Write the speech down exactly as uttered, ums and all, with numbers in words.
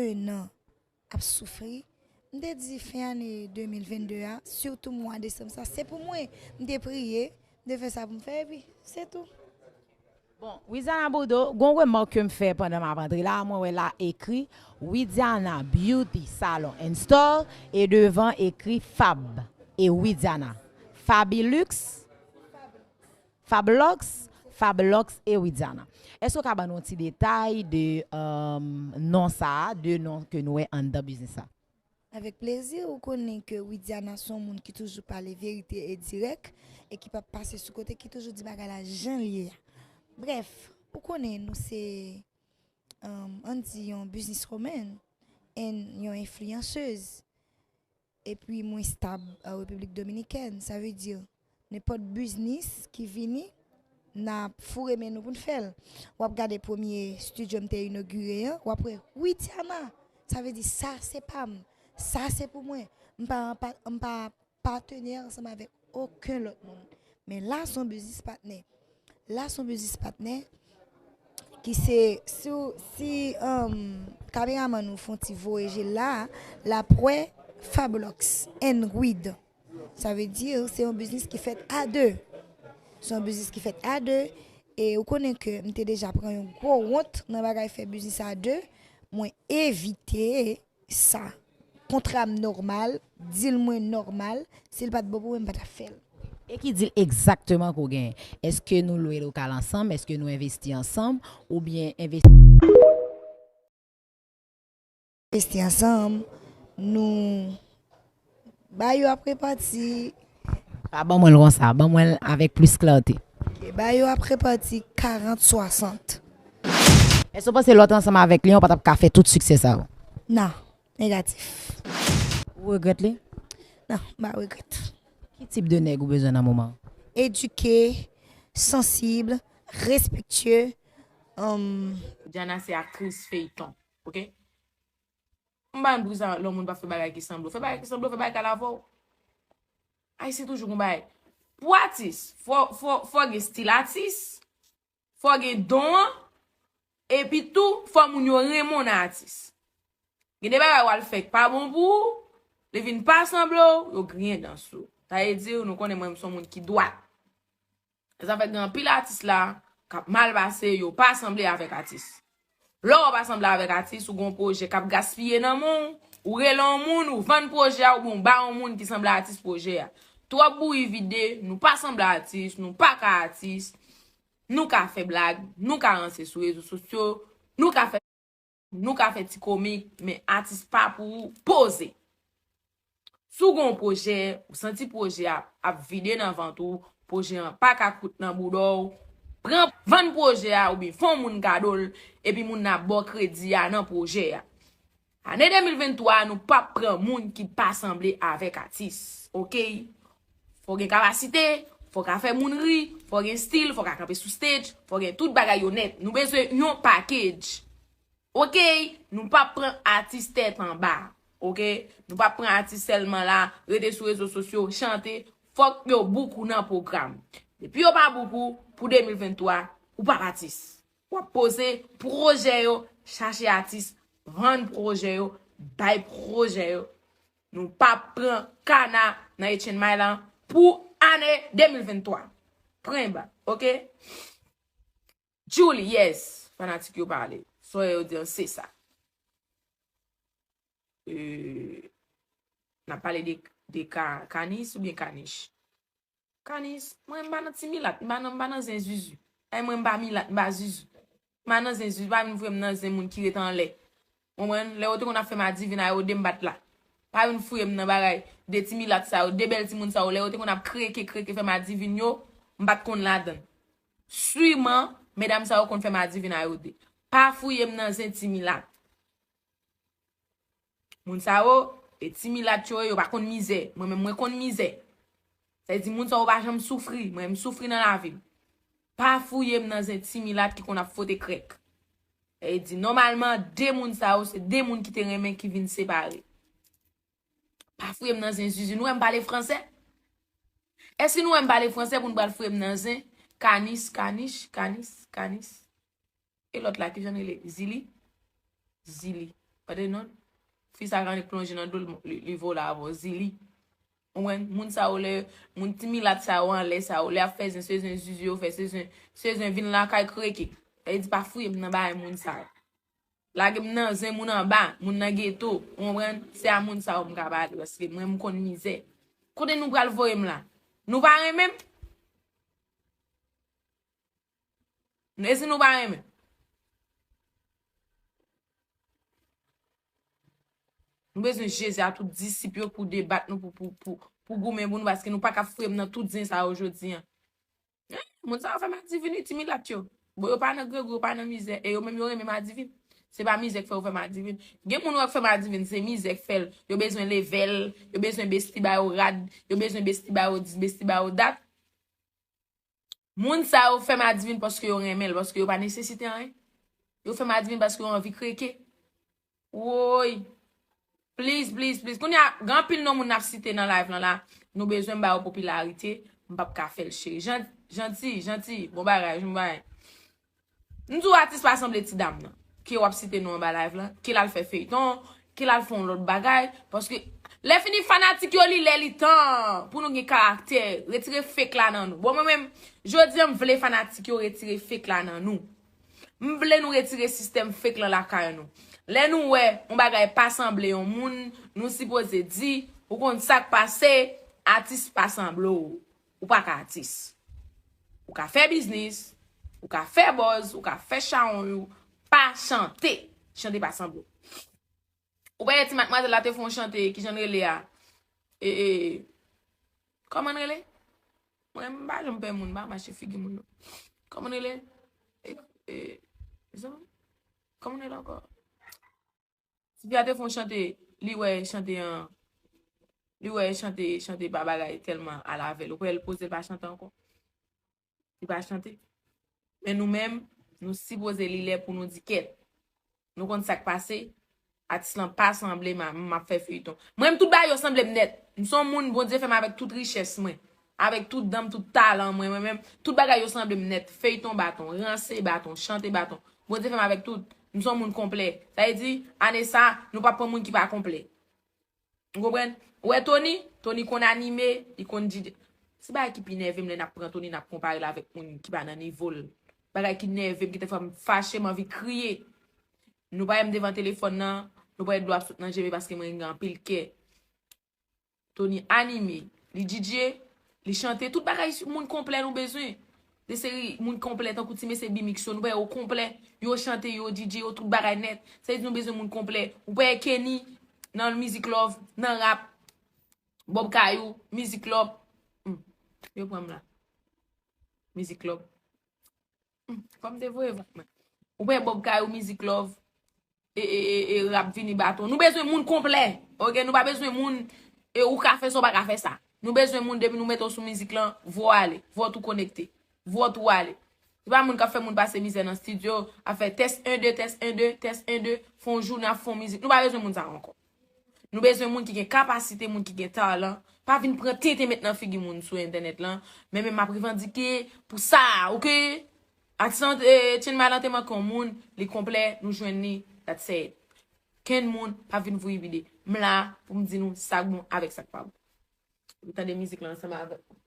en an ap soufri. M te di fen ane de mil vennde a, sitou mwa desanm sa, se pou mwen. M te priye, m te fè sa pou m fè, epi se tou. Bon, Widiana Bourdeau, gon remòk ke m fè pandan m ap antre la, mwen wè la ekri Widiana Beauty Salon and Store, e devan ekri Fab e Widiana. Fabilux, Fablox, Fablox e Widiana. Èske w ka ban nou yon ti detay de um, non sa a, de non ke nou wè anndan biznis sa? Avèk plezi, ou konnen ke Widiana se yon moun ki toujou pale verite e dirèk e ki p ap pase sou kote, ki toujou di bagay la jan l ye a. Brèf, ou konnen nou se, um, ann di yon businesswoman and yon enfliyansez. Epi mwen stab an Repiblik Dominikèn. Sa vle di, nenpòt biznis ki vini, n ap foure men nou pou n fè l. W ap gade premye estidyo m te inogire an, w ap wè Widiana. Sa vle di, sa se pa m. Sa se pou mwen. M pa, pa, m pa patenè ansanm avèk okenn lòt moun. Men la, se yon biznis patnè. La, se yon biznis patnè ki se, si, si um, kameramann ou fè yon ti voye je l la, l ap wè Fablox and Weed. Sa vle di, se yon biznis ki fèt a de. Se yon biznis ki fèt a de. E ou konnen ke m te deja pran yon gwo wont nan bagay fè biznis a de. Mwen evite sa. Kontra m nòmal, deal mwen nòmal, si l pa t bon pou mwen, m pa t ap fè l. E ki deal egzakteman ke w genyen? Èske nou lwe lokal ansanm? Èske nou envesti ansanm? Oubyen envesti. Envesti ansanm, nou ba yo ap repati. Pa ban mwen l konsa, ban mwen l avèk plis klète. Ok, ba yo ap repati karant swasant. Èske w panse lè w t ansanm avèk li an, w pa t ap ka fè tout siksè sa yo? Non, negatif. Ou regrèt li? Non, m pa regrèt. Ki tip de nèg ou bezwen nan moman an? Edike, sansib, respektye. Um, Jana se aktris feyton, ok? M pa nan pou sa lè yon moun pa fè bagay ki sanble w. Fè bagay ki sanble w, fè bagay k al avè w. Ayisyen toujou gon bagay. Pou atis, fò, fò, fò gen stil atis, fò gen don an, epi tou, fò moun yo renmen w nan atis. Gen de bagay w al fè k pa bon pou ou, li vin pa sanble w, yo griyen dan sou ou. Sa vle di, nou konnen mwen, m se yon moun ki dwat. Sa fè gen anpil atis la k ap mal pase, yo pa sanble avèk atis. Lè w pa sanble avèk atis, ou gen yon pwojè k ap gaspiye nan men w, ou rele yon moun, ou vann pwojè a, oubyen ou ba yon moun ki sanble atis pwojè a. Twòp bouyi vide, nou pa sanble atis, nou pa ka atis, nou ka fè blag, nou ka ranse sou rezo sosyo, nou ka fè, nou ka fè ti komik, men atis pa pou ou, poze. Si w gen yon pwojè, ou santi pwojè a ap vide nan vant ou, pwojè an pa ka kout nan bouda w, pran, vann pwojè a oubyen fè yon moun kado l, epi moun nan ap ba w kredi a nan pwojè a. Ane de mil venntwa, nou p ap pran moun ki pa sanble avèk atis, ok? Fò w gen kapasite, fò w ka fè moun ri, fò w gen stil, fò w ka kanpe sou stage, fò w gen tout bagay yo nèt. Nou bezwen yon package. Ok, nou p ap pran atis tèt anba. Ok, nou p ap pran atis sèlman la, rete sou rezo sosyo, chante, fòk yo book ou nan pwogram. Depi yo pa book ou, pou de mil venntwa, ou p ap atis. W ap poze pwojè yo, chache atis, vann pwojè yo, bay pwojè yo. Nou p ap pran kana nan H N M I lan pou ane de mil venntwa. Pran ba, ok? Julie, yes, fanatik yo pale. Sa yo di an se sa. Euh, n ap pale de, de ka, kanis oubyen kanich? Kanis, mwen m pa nan ti milat, m pa nan, m pa nan zen zuzu. Ay mwen m pa milat, m pa zuzu. M pa nan zen zuzu, pa vin voye m nan zen moun ki ret anlè. Konprann? Lè yo te konn ap fè madivin a yo de m pa t la. Pa vin fouye m nan bagay de ti milat sa yo, de bèl timoun sa yo. Lè yo te konn ap kreke, kreke, fè madivin yo, m pa t konn ladann. Siman, medam sa yo konn fè madivin a yo de. Pa fouye m nan zen ti milat. Moun sa yo, e ti milat yo ye, yo pa konn mizè. Mwen menm, mwen konn mizè. Sa vle di moun sa yo pa janm soufri. Mwen, m soufri nan lavi m. Pa fouye m nan zen ti milat ki konn ap fote krèk. Sa vle di, nòmalman, de moun sa yo, se de moun ki te renmen ki vin separe. Pa fouye m nan zen zuzu. Nou wè m pale fransè? Èske nou wè m pale fransè pou n pral fouye m nan zen? Kanis, kanich, kanis, kanis. E lòt la, kijan l rele? Zili? Zili. Tande non. Fi sa ka annik plonje nan dlo l, li, li vole avè w, Zili. Ou konprann? Moun sa yo lè, moun ti milat sa yo anlè sa yo, lè y ap fè zen, se zen zuzu yo fè, se zen, se zen vin lakay kreke. Sa vle di pa fouye m nan bagay moun sa yo. Lage m nan zen moun anba, moun nan geto, ou konprann? Se a moun sa yo m ka pale, paske mwen m konn mizè. Kote nou pral voye m la? Nou pa renmen m? E si nou pa renmen? Nou bezwen Jezi a tout disip yo pou debat nou, pou, pou, pou, pou goumen pou nou, paske nou pa ka fouye m nan tout zen sa yo jodi an. Moun sa yo fè m adivin, wi, ti milat yo. Bon, yo pa nan grangou, yo pa nan mizè, e yo menm yo renmen m adivin. Se pa mizè k fè yo fè m adivin. Gen moun wè k fè m adivin, se mizè k fè l. Yo bezwen level, yo bezwen besti ba yo rad, yo bezwen besti ba yo dis, besti ba yo dat. Moun sa yo fè m adivin paske yo renmen l, paske yo pa nesesite anyen. Yo fè m adivin paske yo anvi kreke. Woy. Please, please, please. Kounye a, gen anpil non moun n ap site nan live lan la. Nou bezwen m ba yo popilarite. M p ap ka fè l, cheri. Jan-, Janti, Janti, bon bagay, bon bagay. M di w atis pa sanble ti dam nan. Ke w ap site nou anba live lan. Ke l al fè feyton, ke l al fè yon lòt bagay. Paske, lè fini fanatik yo li lè li tan pou nou gen karaktè. Retire fake la nan nou. Bon, mwen menm, jodi an m vle fanatik yo retire fake la nan nou. M vle nou retire sistèm fake lan lakay nou. Lè nou wè yon bagay pa sanble yon moun, nou sipoze di, ou konn sa k pase, atis pa sanble w. Ou pa ka atis. Ou ka fè biznis, ou ka fè buzz, ou ka fè chawony, ou pa chante. Chante pa sanble w. Ou pa wè ti madmwazèl la te fè yon chante, kijan l rele a? E, e, kòman l rele? Mwen, m pa janm pè moun, m pa mache figi moun, non. Kòman l rele? E, e, zanmi? Kòman l rele ankò? Ti fi a te fè yon chante, li wè chante an, li wè chante, chante pa bagay tèlman al avè l. Ou kwè l poze l pa chante ankò? Li pa chante. Men nou menm, nou sipoze li lè pou nou di kèt. Nou konn sa k pase. Atis lan pa sanble m, m ap fè feyton. Mwen menm tout bagay yo sanble m nèt. M se yon moun Bondye fè m avèk tout richès mwen. Avèk tout dan m, tout talan mwen, mwen menm. Tout bagay yo sanble m nèt. Feyton baton, ranse baton, chante baton. Bondye fè m avèk tout. M se yon moun konplè. Sa vle di, ane sa, nou p ap pran moun ki pa konplè. Ou konprann? Ou wè Tony? Tony konn anime, li konn D J. Se bagay ki pi nève m lè n ap pran Tony, n ap konpare l avèk moun ki pa nan nivo l. Bagay ki nève m, ki te fè m fache, m anvi kriye. Nou pa wè m devan telefòn nan, nou pa wè dlo ap sot nan je m paske mwen gen anpil kè. Tony anime, li D J, li chante, tout bagay moun konplè nou bezwen. De seri moun konplè tankou ti mesye B-Mix yo, nou pa wè yo konplè, yo chante, yo D J, yo tout bagay nèt. Sa vle di nou bezwen moun konplè. Ou pa wè Kenny nan Music Love, nan rap, Bob Kayou, Music Love. Hmm. Yo pran m la. Music Love. Hmm. Fò m te voye vant mwen. Ou pa wè Bob Kayou, Music Love, e, e, e, e rap vini baton. Nou bezwen moun konplè. Oke, nou pa bezwen moun, e ou ka fè sa, ou pa ka fè sa. Nou bezwen moun depi nou mete w sou mizik lan, vwa w ale, vwa w tou konekte, vwa w tou ale. Se pa moun k ap fè moun pase mizè nan estidyo, ap fè tès en de, tès en de, tès en de, fè yon jounen ap fè yon mizik. Nou pa bezwen moun sa yo ankò. Nou bezwen moun ki gen kapasite, moun ki gen talan. Pa vin pran tenten met nan figi moun sou entènèt lan. Men, men m ap revandike pou sa, oke? Atis lan, eh, Chenmay lan te manke yon moun, li konplè, nou jwenn li, that's it. Kenn moun pa vin voye bide. M la pou m di nou sa k bon avèk sa k pa bon. Nou tande mizik lan ansanm avè m.